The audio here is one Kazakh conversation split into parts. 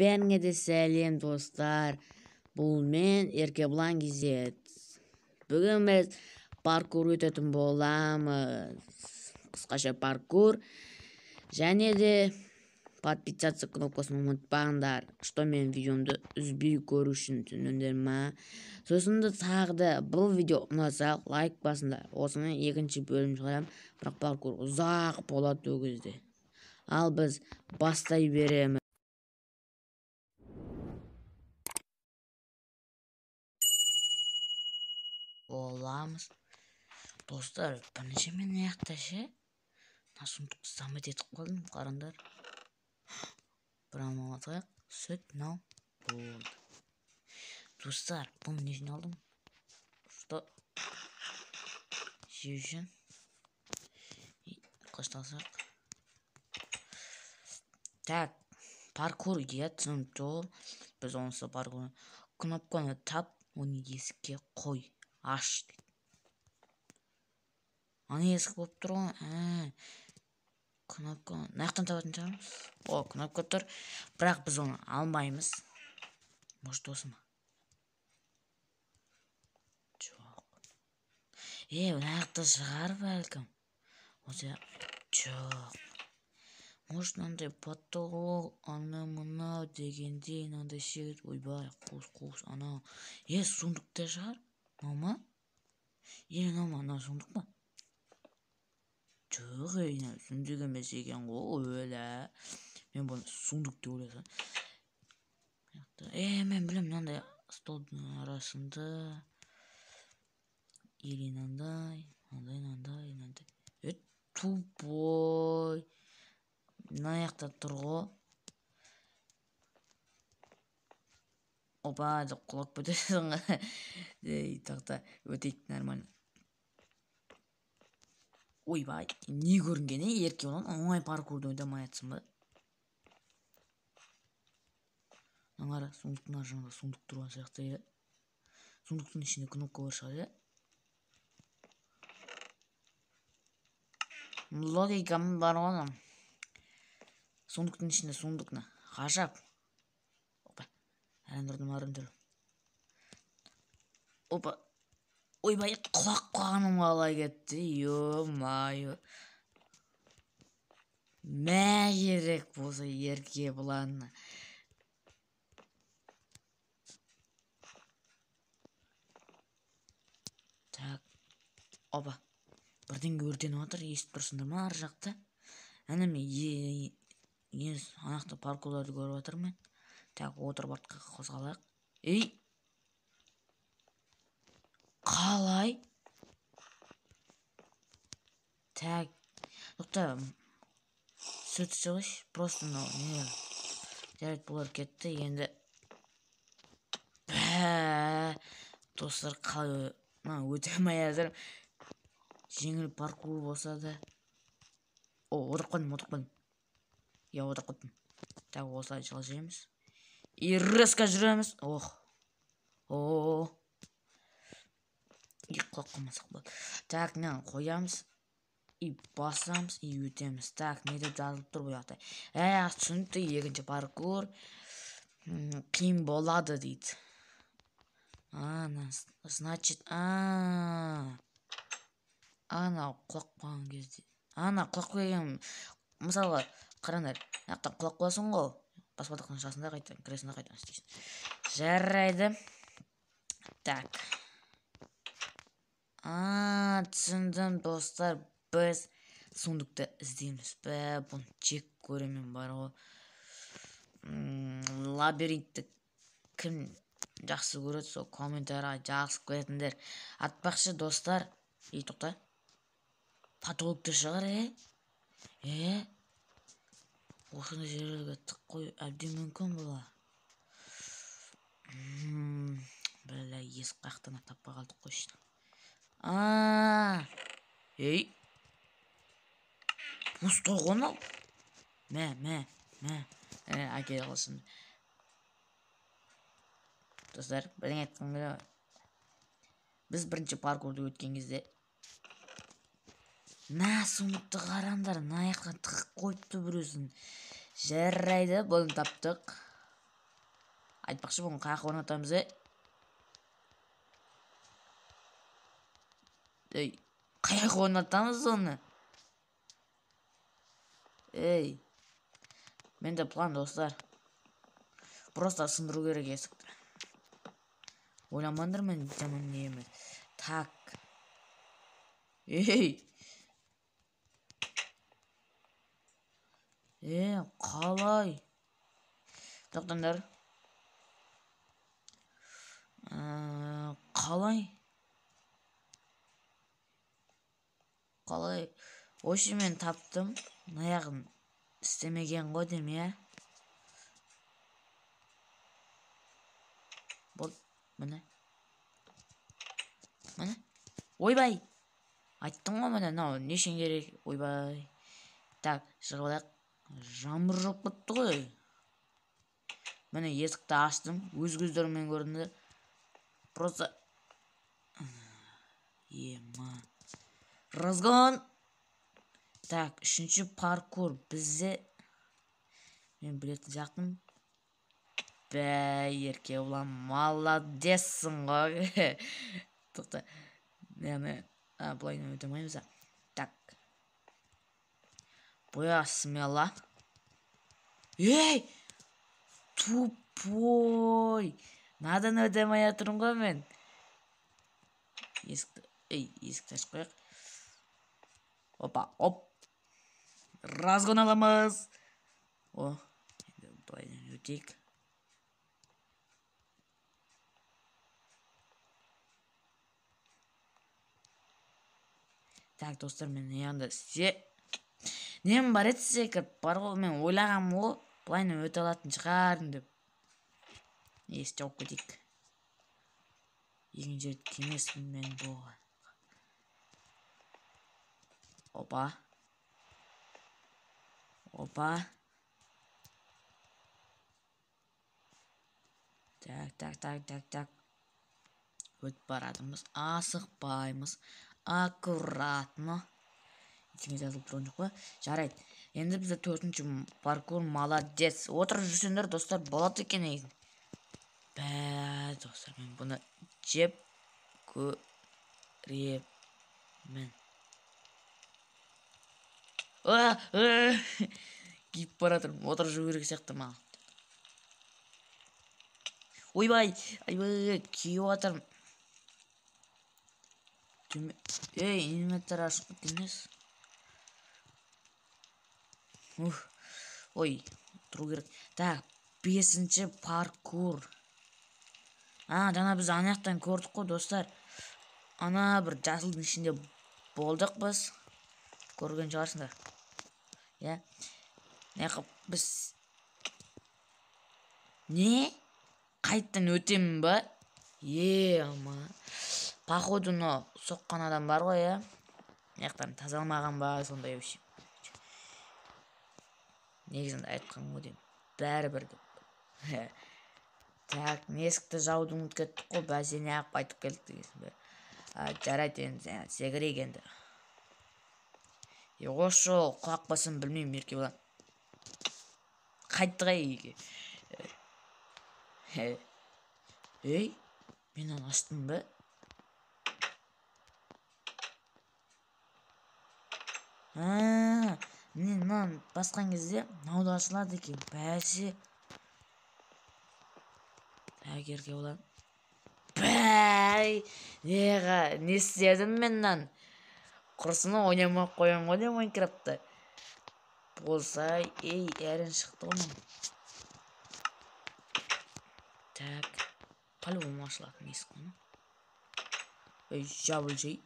Бәріңе де сәлем, достар. Бұл мен, Еркебұлан KZ. Бүгін біз паркур өтетін боламыз. Қысқаша паркур. Және де подписаться кнопкасын ұмытпаңдар, что мен видеомды үзбей көру үшін, түсіндіңдер ма? Сосын да тағы да бұл видео ұнаса, лайк басыңдар. Осының екінші бөлімін шығарамын, бірақ паркур ұзақ болады ол кезде. Ал біз бастай береміз. Боламыз. Достар, бірінші мен аяқта ше? Мына сундукты замет етіп қалдым, қараңдар. Бір алма алайық, сүт, мынау болды. Достар, бұны не үшін алдым? Что? Жеу үшін. Қоштасақ. Так, паркур, иә, түсінікті ол. Біз онысы паркур. Кнопканы тап, оны есікке қой, аш дейді. Ана есік болып тұр ғой. Кнопка мына жақтан табатын шығармыз. О, кнопка тұр, бірақ біз оны алмаймыз. Может, осы ма? Жоқ. Мына жақта шығар бәлкім. Осы жоқ. Может, мынандай потолок, анау мынау дегендей, мынандай шегіт. Ойбай, қуыс, қуыс, анау. Сундукта шығар. Мынау ма? Мынау ма? Мынау сундук па? Жоқ, ей, сундук емес екен ғой, өлә. Мен бұны сундук деп ойласам. Мен білемін, мынандай столдың арасында или мынандай, мынандай, мынандай, мынандай. Тупой. Мына жақта тұр ғой. Опа, деп құлап кетесің ғой. Ей, тоқта, өтейік нормально. Ойбай, не көрінген, Еркебұлан оңай паркурды ойнамай жатсың ба? Мына қара, сундуктың ар жағында сундук тұрған сияқты, иә. Сундуктың ішінде кнопка бар шығар, иә. Логикам бар ғой. Сундуктың ішінде сундук мына. Ғажап. Опа, әрін тұрдым, әрін тұрдым. Опа. Ойбай, құлап қалғаным қалай кетті, ё-моё. Мә керек болса Еркебұлан. Так, опа. Бірдеңе өртеніп жатыр, естіп тұрсыңдар ма ар жақта? Әне мен ана жақта паркурларды көріп жатырмын мен. Так, отырып артқа қозғалайық. Ей! Қалай? Так, тоқта, сүт ішіп, просто мынау не? Жарайды, бұлар кетті, енді. Бә, достар, қалай мына өте алмай жатырмын. Жеңіл паркур болса да. О, отырып қалдым, отырып қалдым. Иә, отырып қалдым. Так, осылай жылжимыз. И резко жүреміз. Ох. О. И құлап қалмасақ болады. Так, мынаны қоямыз. И басамыз, и өтеміз. Так, не деп жазылып тұр бұл жақта? Түсінікті, екінші паркур. Қиын болады дейді. Значит, анау құлап қалған кезде. Ана құлап қалған, мысалға, қараңдар, мына жақтан құлап қаласың ғой. Баспалдақтан шығасың да қайтадан кіресің да қайтадан істейсің. Жарайды. Так. Түсіндім, достар, біз сундукты іздейміз. Бә, бұны жек көремін бар ғой. Лабиринтті кім жақсы көреді, сол комментарийға жазып қоятындар. Атпақшы, достар, ей, тоқта. Потолокты шығар, е? Осындай жерлерге тық қою әбден мүмкін бұла. Бля, есік қаяқтан таппай қалдық қой ішін. Ей. Пустой ғой мынау. Мә, мә, мә. Әкеле қалсын. Достар, бірдеңе айтқым келеді. Біз бірінші паркурды өткен кезде мына сундукты қараңдар, мына жаққа тығып қойыпты біреусін. Жарайды, бұны таптық. Айтпақшы, бұны қаяққа орнатамыз, е? Ей, қаяққа орнатамыз оны? Ей, менде план, достар. Просто сындыру керек есікті. Ойламаңдар, мен жаман не емес. Так. Ей! Е, қалай? Тоқтаңдар. Қалай? Қалай? Вообще мен таптым. Аяғын істемеген ғой деймін, иә? Болды, міне. Міне. Ойбай! Айттым ғой, міне, мынау не үшін керек? Ойбай. Так, шығып алайық. Жаңбыр жауып кетті ғой. Міне, есікті аштым. Өз көздеріммен көрдіңдер. Просто ема. Разгон. Так, үшінші паркур бізде. Мен білетін сияқтымын. Бәй, Еркебұлан, молодецсің ғой. Тоқта. Яғни, былай өте алмаймыз. Так. Боя смело. Ей! Тупой! Надан өте алмай жатырмын ғой мен. Есікті, ей, есікті ашып қояйық. Опа, оп. Разгон аламыз. О, енді былай өтейік. Так, достар, мен енді нем бар еді, секіріп бар ғой, мен ойлағанмын ғой, былайынан өте алатын шығармын деп. Есікті жауып кетейік. Екінші рет келмеспін мен бұған. Опа. Опа. Так, так, так, так, так. Өтіп баратырмыз, асықпаймыз. Аккуратно. Ештеңе жазылып тұрған жоқ па? Жарайды. Енді бізде төртінші паркур, молодец. Отырып жүрсеңдер, достар, болады екен негізі. Бә, достар, мен бұны жеп көремін. Киіп бара жатырмын. Отырып жүру керек сияқты маған. Ойбай, айбай, киіп жатырмын. Ей, инвентарь ашып кеткен емес. Ух, ой, тұру керек. Так, бесінші паркур. А, жаңа біз ана жақтан көрдік қой, достар. Ана бір жасылдың ішінде болдық біз. Көрген шығарсыңдар. Иә. Не қылып біз не? Қайттан өтемін ба? Е, ама. Походу, мынау соққан адам бар ғой, иә? Мына жақтан тазаламаған ба, сондай вообще. Негізінде айтқан ғой деймін. Бәрібір деп. Так, есікті жауды ұмытып кеттік қой, бәсе неғып қайтып келдік дегенсің бе? Жарайды енді, секірейік енді. Осы жолы құлап қалсам білмеймін, Еркебұлан. Қайттық ай үйге. Ей, мен оны аштым ба? Міне, мынаны басқан кезде мынау да ашылады екен. Бәсе. Так, Еркебұлан. Бәй, не істедім мен мынаны? Құрысын ойнамай ақ қоямын ғой деп Майнкрафтты. Болса, ей, әрең шықты ғой мынау. Так, по-любому ашылатын есік қой мынау. Ей, жабыл жей.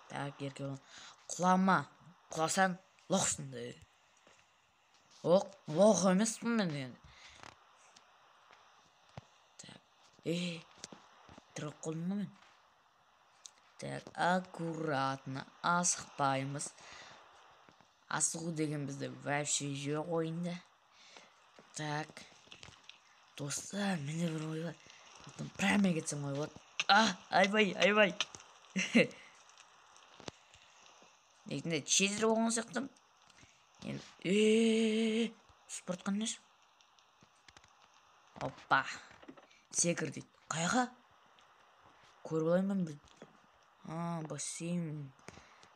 Так, Еркебұлан, құлама. Құласаң, лоқсың да. Оқ, лоқ емеспін мен енді. Так, ей, тірі қалдым ғой мен. Так, аккуратно, асықпаймыз. Асығу деген бізде вообще жоқ ойында. Так, достар, менде бір ой бар. Потом прямо кетсем ғой болады. А, айбай, айбай. Негізінде чизер болған сияқтымын. Енді, Түсіп бара жатқан несі? Опа, секір дейді. Қаяққа? Көріп алайын ба бір? А, бассейн.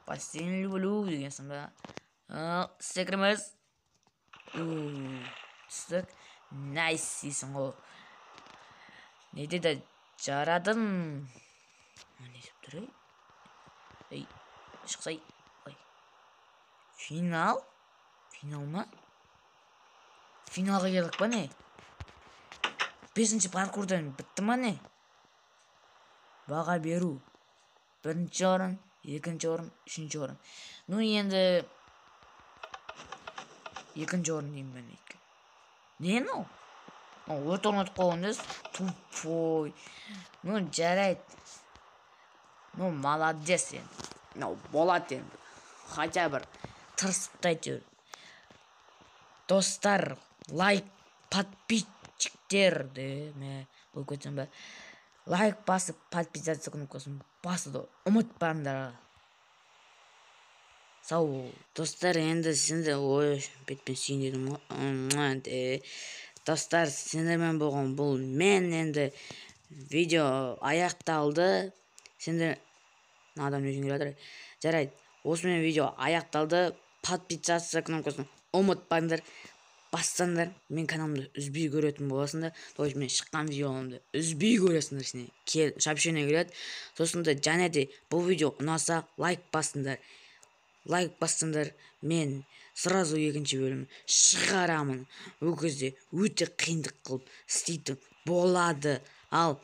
Бассейн люблю дегенсің ба? Секіреміз. Түстік. Найс дейсің ғой. Не деді? Жарадың. Не деп тұр, ей? Ей, шықсай. Ой. Финал? Финал ма? Финалға келдік па, не? Бесінші паркурдан бітті ма, не? Баға беру: бірінші орын, екінші орын, үшінші орын. Ну, енді екінші орын деймін мен, өйткені не мынау? Өрт орнатып қойған емес, тупой. Ну, жарайды, ну, молодец енді. Мынау болады енді, хотя бір тырысыпты әйтеуір. Достар, лайк, подписчиктер де мә болып кетсем ба, лайк басып, подписаться кнопкасын басуды ұмытпаңдар. Сау бол, достар. Енді сендер, ой, бетпен сүйін дедім ғой. Достар, сендермен болған бұл мен. Енді видео аяқталды. Сендер, мына адам не үшін келе жатыр? Жарайды, осымен видео аяқталды. Подписаться кнопкасын ұмытпаңдар, бассаңдар, мен каналымды үзбей көретін боласыңдар. То есть мен шыққан видеоларымды үзбей көресіңдер, ішіне кел, сообщение келеді. Сосын да, және де бұл видео ұнаса, лайк басыңдар. Лайк бассаңдар, мен сразу екінші бөлім шығарамын. Ол кезде өте қиындық қылып істейтін болады. Ал